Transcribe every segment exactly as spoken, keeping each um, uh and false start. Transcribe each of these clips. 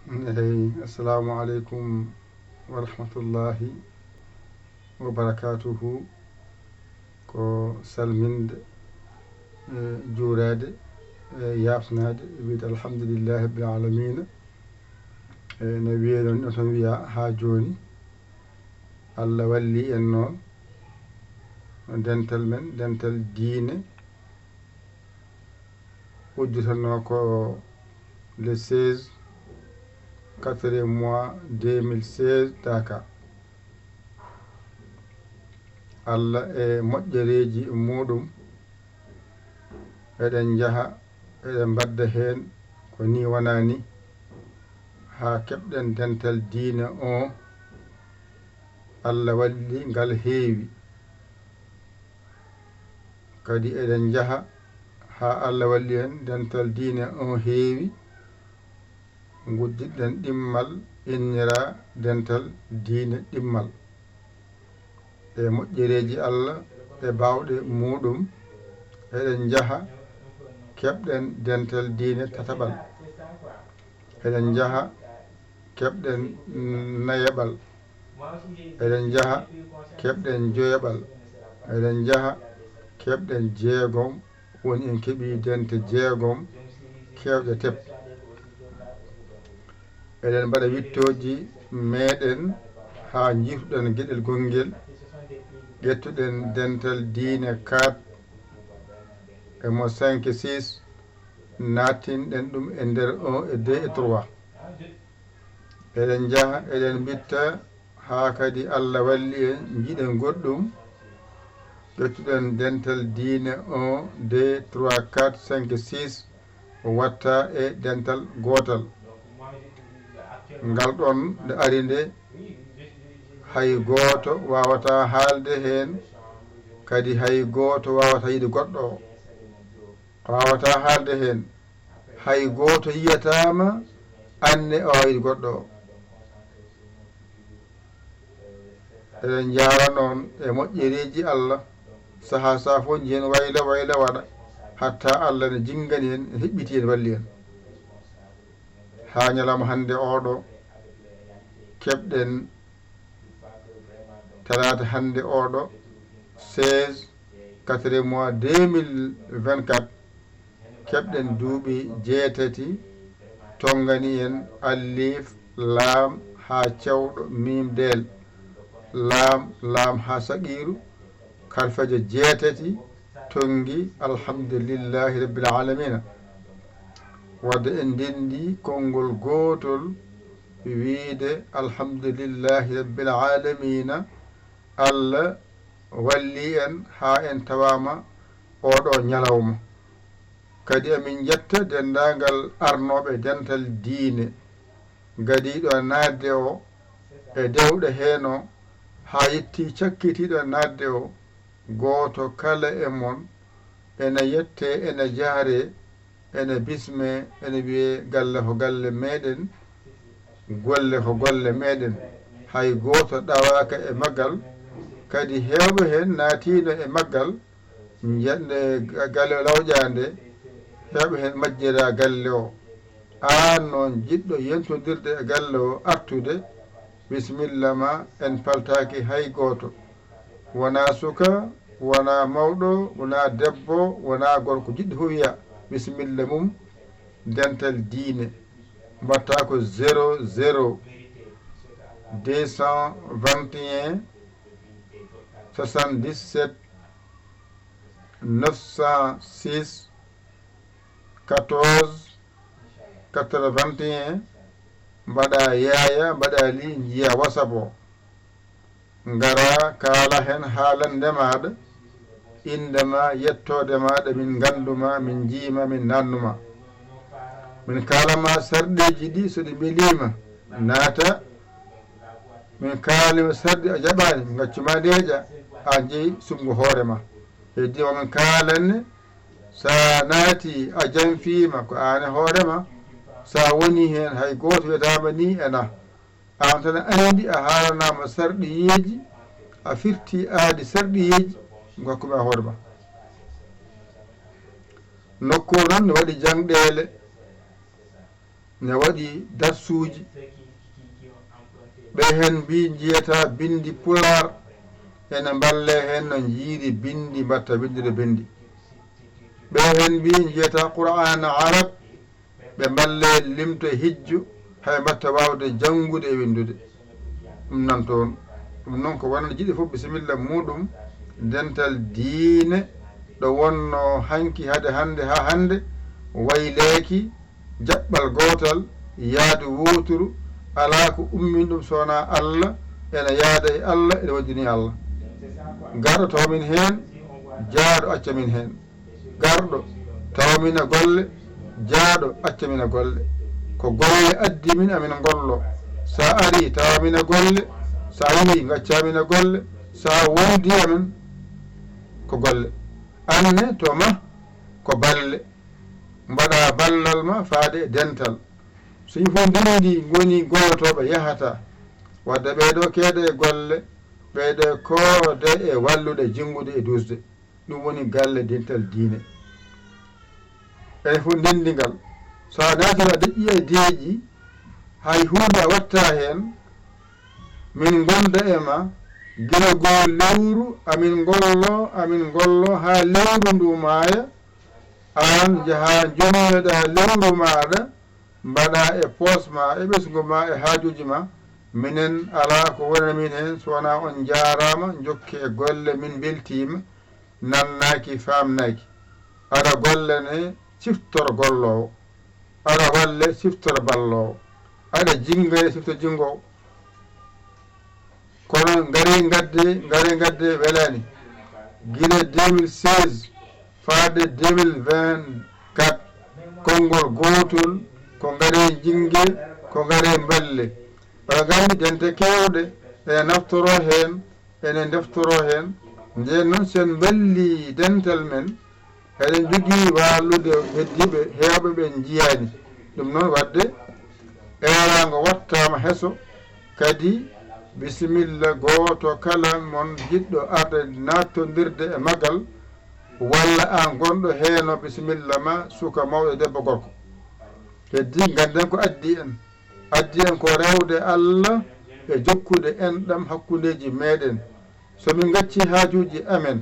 Eyi, assalamu aleykum wa rahmatullahi wa barakatuhu. Ko salminde, e juuraade, e yaafnaade, e wiyde alhamdulillahi rabbil alamina. E no wiyeɗon, no tan wiya haa jooni. Allah walli en noon, no dental men, dental diine, udditanoo ko le seize, quatrième mois deux mille seize, Daaka. Allah e moƴƴereeji muuɗum, eɗen njaha, eɗen mbadda heen ko nii wonaa nii, haa keɓɗen dental diine o. Allah walli ngal heewi. Kadi eɗen njaha haa Allah walli en, dental diine o heewi. Nguddiɗen ɗimmal, innira dental diine ɗimmal. E moƴƴereeji Allah e baawɗe muuɗum, eɗen njaha keɓɗen dental diine tataɓal. Eɗen njaha keɓɗen nayaɓal. Eɗen njaha keɓɗen joyaɓal. Eɗen njaha keɓɗen jeegom. Woni en keɓii dente jeegom keewɗe tep. Eɗen mbaɗa wittooji meeɗen haa njiituɗen geɗel gonngel. Ƴettuɗen dental diine quatre e mo cinq e six, naattinɗen ɗum e nder un e deux e trois. Eɗen njaha, eɗen mbitta, haa kadi Allah walli en, njiɗen goɗɗum. Ƴettuɗen dental diine un, deux, trois, quatre, cinq, six, o watta e dental gootal. Ngal ɗon nde ari nde, hay gooto waawata haalde heen, kadi hay gooto waawata yiɗde goɗɗo o. Waawataa haalde heen. Hay gooto yiyataama anne o waawii goɗɗo o. Eɗen njaara noon e moƴƴereeji Allah, sahaa sahaa fof njiyen wayla wayla waɗa, hatta Allah ne jinngani en, ne heɓɓiti en, walli en. Haa ñalawma hannde oɗo, keɓɗen talaata hannde oɗo, seize, quatrième mois deux mille vingt-quatre, keɓɗen duuɓi jeetati, tonngani en alif, laam, haa cewɗo miim deel. Laam, laam haa saqiiru, harfeeje jeetati, tonngi, alhamdulillahi rabbil alamina. Wadde en ndenndi konngol gootol, wiyde alhamdulillahi rabbil alamina, Allah walli en haa en tawaama oɗo ñalawma. Kadi emin njetta denndaangal arnooɓe dental diine gadiiɗo naatde o e dewɗe heen o, haa yettii cakkitiiɗo naatde o. Gooto kala e mon ene yettee, ene jaaree, ene bismee, ene wiyee galle ko galle meeɗen, golle ko golle meeɗen. Hay gooto ɗawaaka e maggal, kadi heewɓe heen naatiino e maggal, njeɗnde galle o lawƴaande, heewɓe heen majjiraa galle o. Aan noon jiɗɗo yentondirde e galle o, artude, bisimilla ma, en paltaaki hay gooto. Wonaa suka, wonaa mawɗo, wonaa debbo, wonaa gorko, jiɗɗo fof wiya bisimilla mum, dental diine. Mbaɗtaa ko zéro zéro deux cent vingt et un soixante-dix-sept neuf cent six quatorze quatre-vingt-un, mbaɗa yaaya, mbaɗa li, njiya WhatsApp o. Ngara kaala heen haalande maaɗa, innde ma, yettoode maaɗa, min nganndu ma, min njii ma, min naatnu ma. Min kaala ma sarɗiiji ɗi, so ɗi mbelii ma, naata. Min kaalima sarɗi a jaɓaani, min ngaccu ma deeƴa, a jeyi suɓngo hoore ma. Heddii o min kaalanne, so a naati a janfiima ko aan e hoore ma, so a wonii heen hay gooto wiyataama nii ena. Aan tan a anndi a haalanaama sarɗiyeeji, a firti aadi sarɗiyeeji, ngokku ma hoore ma. Nokku o noon ne waɗi jaŋɗeele. ne waɗi darsuuji. Ɓe heen mbii njiyata binndi pulaar, ene mballe heen no njiiri binndi, mbatta winndude binndi. Ɓe heen mbii njiyata Qur'aana Arab, ɓe mballe limto hijju, hay mbatta waawde janngude e winndude. Ɗum nan toon. Ɗum noon ko wonande jiɗi fof bisimilla muuɗum, dental diine ɗo wonnoo hanki hade hannde haa hannde, wayleeki, jaɓɓal gootal, yaadu wooturu, alaa ko ummin ɗum so wonaa Allah, ene yaada e Allah, ene waɗɗini Allah. Garɗo tawa min heen, jaaɗo acca min heen. Garɗo tawa min e golle, jaaɗo acca min e golle. Ko golle addi min amin ngollo. So a arii tawa min e golle, so a yehii ngacca min e golle, so a wondi amin ko golle. Aan ne to ma ko balle. Mbaɗa ballal ma faade e dental. So yimɓe fof ndenndi ngoni gollotooɓe yahata. Wadde ɓee ɗoo keede e golle, ɓee ɗoo koode e wallude, jinngude e duusde. Ɗum woni galle dental diine. Enen fof ndenndi ngal. So a naati a deƴƴi e deeƴi, hay huunde a watta heen, min ngonda e ma, gila goo lewru, amin ngollo, amin ngollo, haa lewru ndu maaya, aan njaha njommeɗa lewru maaɗa, mbaɗa e poos ma, e ɓesngu ma, e haajuuji ma, minen alaa ko wonani min heen, so wonaa on njaaraama, njokke golle, min mbeltiima, nannaaki, faamnaaki. Aɗa golle ne, siftor golloowo. Aɗa walle, siftor balloowo. Aɗa jinnga ne, siftor jinngoowo. Kono ngare ngadde, ngare ngadde welaani. Gila deux mille seize faade deux mille vingt-quatre, konngol gootol, ko ngare jinnge, ko ngare mballe. Oɗon nganndi dente keewɗe ene naftoroo heen, ene ndeftoro heen. Ndeen noon, so en mballii dental men, eɗen njogii wallude heddiiɓe heewɓe ɓe en njiyaani. Ɗum noon, wadde eeraango wattaama heso, kadi bisimilla gooto kala mon jiɗɗo arde naattondirde e magal, walla aan gonɗo heeno, bisimilla ma, suka, mawɗo, debbo, gorko. Heddii, ngannden ko addi en. Addi en ko rewde Allah e jokkude enɗam hakkundeeji meeɗen. So min ngacci haajuuji amen,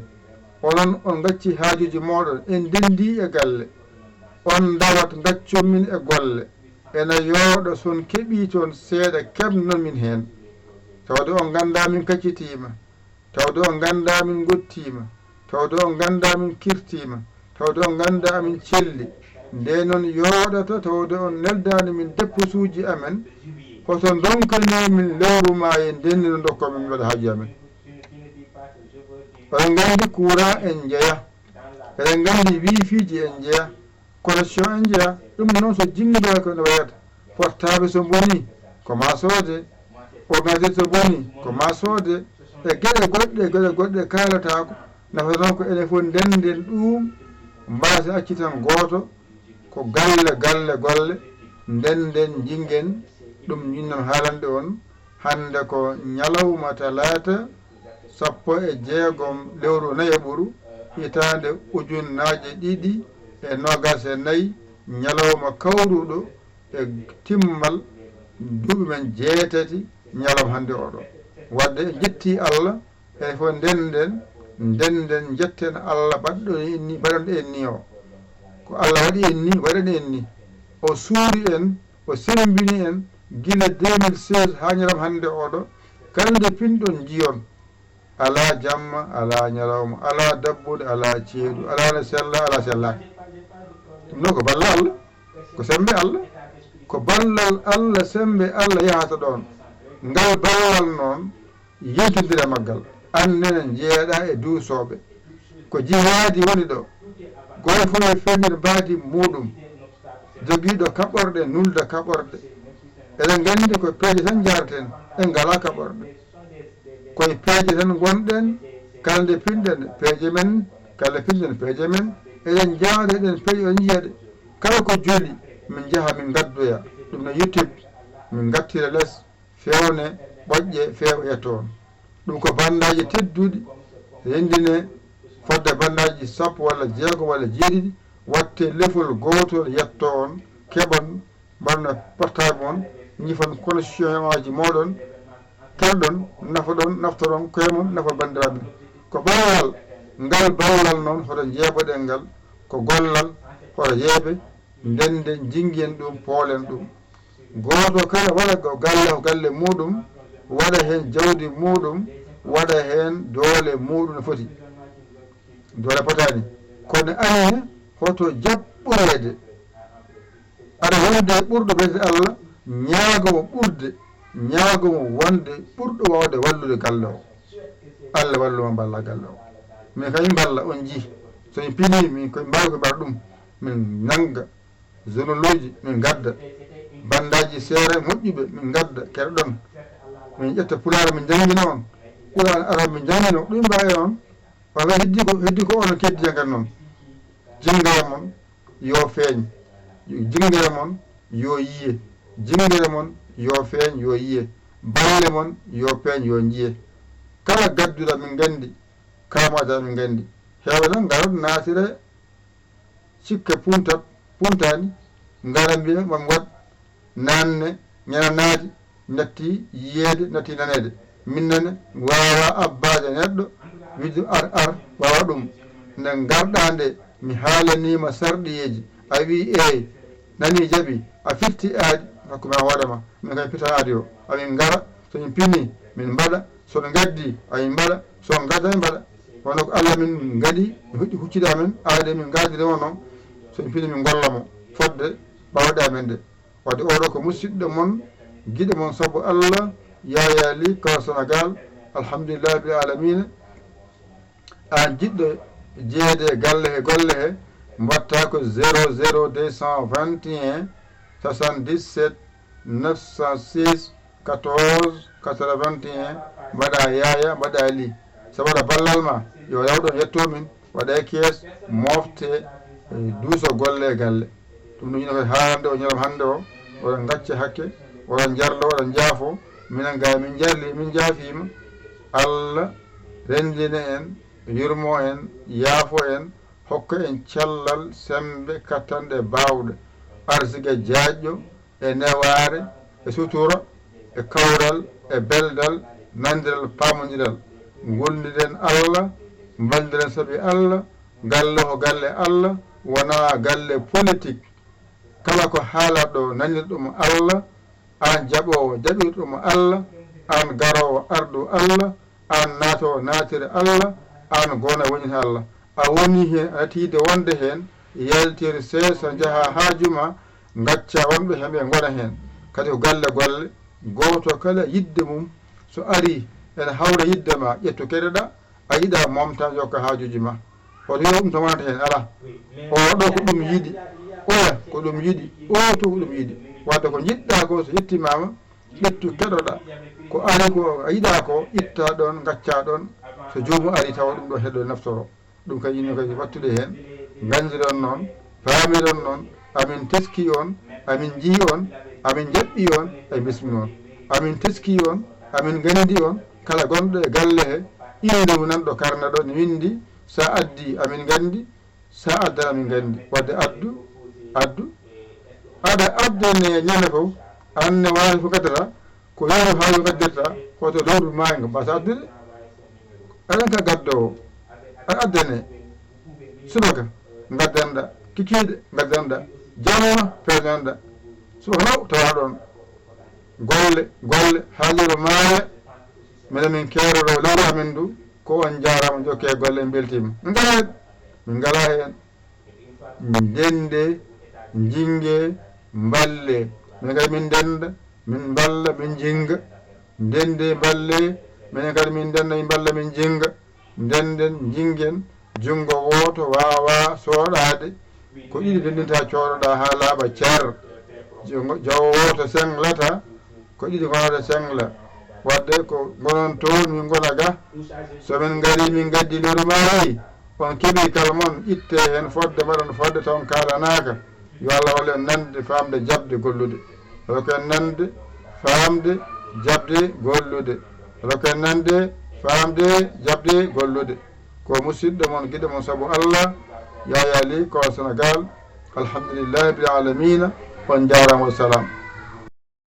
onon on ngacci haajuuji mooɗon, en ndenndii e galle. On ndawat, ngaccon min e golle. Ena yooɗa so on keɓii toon seeɗa, keɓnon min heen. Tawde on nganndaa min kaccitiima. Tawde on nganndaa min ngottiima, tawde on nganndaa min kirtiima, tawde on nganndaa min celli. Ndeen noon yooɗata tawde on neldaani min depposuuji amen, hoto ndonkanii min lewru maayo ndeen no ndokkoo min, min mbaɗa haaju amen. Oɗon nganndi kuuraa en njeya, eɗen nganndi wiifiiji en njeya, connexion en njeya. Ɗum noon so jinngoyaka no wayata. Portable so bonii, ko ma soode. Ordinateur so bonii, ko ma soode. E geɗe goɗɗe, geɗe goɗɗe kaalataako. Nafata noon ko enen fof ndennden ɗum, mbaasen accitan gooto, ko galle, galle, golle, ndennden, njinngen. Ɗum njinnoo-mi haalande on. Hannde ko ñalawma talaata, sappo e jeegom lewru nayaɓuru, hitaande ujunnaaje ɗiɗi e noogaas e nayi, ñalawma kawruɗo e timmal duuɓi men jeetati, ñalawma hannde oɗo. Wadde en njettii Allah, en fof ndennden, ndennden, njetten Allah baɗɗo en ni, baɗanɗo en ni o. Ko Allah waɗi en ni, waɗani en ni. O suuri en, o semmbini en gila deux mille seize haa ñalawma hannde oɗo. Kala nde pinɗon njiyon. Alaa jamma, alaa ñalawma, alaa dabbude, alaa ceeɗu, alaa ne sella, alaa sellaaka. Ɗum noon ko ballal Allah, ko semmbe Allah, ko ballal Allah, semmbe Allah yahata ɗoon. Ngal ballal noon, yiytondira maggal, aan nene njeeɗa e duusooɓe. Ko jihaadi woni ɗo, gooto fof e feññir mbaadi muuɗum, jogiiɗo kaɓorɗe, nulda kaɓorɗe. Eɗen nganndi ko peeje tan njaaraten, en ngalaa kaɓorɗe. Koye peeje tan ngonɗen, kala nde pinɗen peeje men, kala pinɗen peeje men, eɗen njaara, eɗen peeje, eɗen njiya ɗe. Kala ko joli, min njaha, min ngaddoya ɗum no YouTube, min ngattira les, fewne, ɓoƴƴe, feewa, yetto on. Ɗum ko banndaaji tedduɗi, renndine fodde banndaaji sappo walla jeego walla jeeɗiɗi, watte lefol gootol, yetto on, keɓon Mbaɗon portable mon, ñifon connexion aji mooɗon, keɗoɗon, nafoɗon, naftoɗon koye mon, nafa banndiraaɓe. Ko ballal, ngal ballal noon, hoto njeeboɗen ngal, ko gollal, hoto yeebe, ndenden, njinnguen ɗum, poolen ɗum. Gooto kala waɗa ko galle, ko galle muuɗum, waɗa heen jawdi muuɗum, waɗa heen doole muuɗum no foti. Doole potaani. Kono anine, hoto jaɓ ɓureede. Aɗa wonde e ɓurɗo, wiyete Allah, ñaago mo ɓurde, ñaago mo wonde ɓurɗo waawde wallude galle o. Allah wallu ma, mballa galle o. Min kay mballa, on njii. So min pinii, min koye mbaawi ko mbaɗa ɗum. Min nannga zonoluuji, min ngadda. Bandaaji seere moƴƴuɓe, min ngadda. Keɗoɗon. Min ƴetta Pulaar, min njanngina on. Quraan Arab, min njanngina on. Ɗum mbaawi on. Walla heddi ko, heddi ko onon keddi janngan noon. Jinngere mon yo feeñ. Jinngere mon yo yiye. Jinngere mon yo feeñ, yo yiye. Balle mon yo peeñ, yo njiye. Kala gadduɗa min nganndi, kala mo adda min nganndi. Heewɓe noon ngarata naatira cikke puntat, puntaani, ngara mbiya mam waɗ naanne, ñana naati, natti yiyeede, natti naneede. Min nane waawa abbaade neɗɗo, wiide ar, ar, waawa ɗum. Nde ngarɗaa nde, mi haalaniima sarɗiyeeji, a wii eey, nani jaɓi, a firti aadi, hakkunde ma hoore ma, min kay pita aadi o. Amin ngara, so min pinii, min mbaɗa, so on ngaddii, amin mbaɗa, so on ngaddaani, mbaɗa. Wano ko Allah min ngaɗi, hucci-, hucciɗo amen, aadi min ngaddiri o noon, so min pinii min ngolla mo, fodde ɓawɗe amen ɗe. Wadde oɗo ko musidɗo mon, giɗo mon sabu Allah, Yaya Ly, Kawal Senegal, alhamdulillahi rabbil alamina. Aan jiɗɗo jeyeede galle he golle he, mbaɗta ko zéro zéro deux cent vingt et un, soixante-dix-sept, neuf cent six, quatorze, quatre-vingt-un, mbaɗa Yaya, mbaɗa Ly. So waɗa ballal ma, yo rewɗo yetto min, waɗa kees, mofte, e duuso golle e galle. Ɗum ɗum ina koye haalande o ñalawma hannde o, oɗon ngacca hakke, oɗon njarlo, oɗon njaafo, minen gaa min njarli, min njaafiima. Allah renndina en, yurmo en, yaafo en, hokka en cellal, semmbe, kattanɗe, baawɗe, arsiga jaajɗo, e newaare, e sutura, e kawral, e beldal, nanndiral, paamondiral. Ngolliren Allah, mballiren sabi Allah, galle ko galle Allah, wonaa galle politik. Kala ko haalatɗo, nanirɗo mo Allah, aan jaɓoowo, jaɓirɗo mo Allah, aan garoowo, arɗo Allah, aan naatoowo, naatiri Allah, aan gona, wonita Allah. A woni heen, a natti yiɗde wonde heen, yaltir seesa, njaha haa juma, ngacca wonɓe heen ɓe ngona heen. Kadi ko galle golle, gooto kala yiɗde mum, so arii, ene hawra yiɗde ma, ƴettu keɗoɗaa, a yiɗa momta, jokka haajuuji ma. Hoto yo ɗum tan wonata heen, alaa. Oo ɗo ko ɗum yiɗi, oya ko ɗum yiɗi, oo to ko ɗum yiɗi. Wadde ko njiɗɗaa ko so yettimaama, ƴettu keɗoɗaa. Ko ari ko a yiɗaa ko, itta ɗoon, ngacca ɗoon. So joomum ari tawa ɗum ɗo heɗo naftoro. Ɗum kadi yinno kadi wattude heen. Nganndiron noon, paamiron noon, amin teskii on, amin njii on, amin njaɓɓii on, e bismi on. Amin teskii on, amin nganndi on, kala gonɗo e galle he, innde mum nan ɗo karna ɗo ne winndi, sa addi, amin nganndi, sa addana, amin nganndi. Wadde addu, addu, aɗa addane ñande fof, aan ne waawi fof ngaddata, ko yeru haa yo ngaddirta, hoto lowru maayo ngo mbasa addude. Aɗan ka gaddoowo, aɗa addane, subaka, ngaddanɗa, kikiiɗe, ngaddanɗa, jamma, peeñanɗa. Subaka law, tawa ɗoon. Golle, golle, haa lewru maaya, minen min keeroroo lewru amen ndu, ko on njaaraama, njokkee golle, en mbeltiima. Min ngalaa heen, min ngalaa heen. Ndende, njinnge, mballe. Min kay min ndenda, min mballa, min njinnga. Ndende, mballe, minen kadi min ndenda, min mballa, min njinnga. Ndenden, njinngen, junngo wooto waawaa sooɗaade. Ko ɗiɗi ndendinta coodoɗaa haa laaɓa cer. Junngo, jawo wooto senglata. Ko ɗiɗi ngonata sengla. Wadde ko ngonon toon, min ngona ga. So min ngari, min ngaddi lewru maayi, on keɓi kala mon, itte heen fodde, mbaɗon fodde, taw on kaalanaaka. Yo Allah wallu en nande, faamde, jaɓde, gollude. Rokku en nande, faamde, jaɓde, gollude. Rokku en nande, faamde, jaɓde, gollude. Ko musidɗo mon, giɗo mon sabu Allah, Yaya Ly, Kowal Senegal. Alhamdulillahi rabbil alamina. On njaaraama, wa salaam.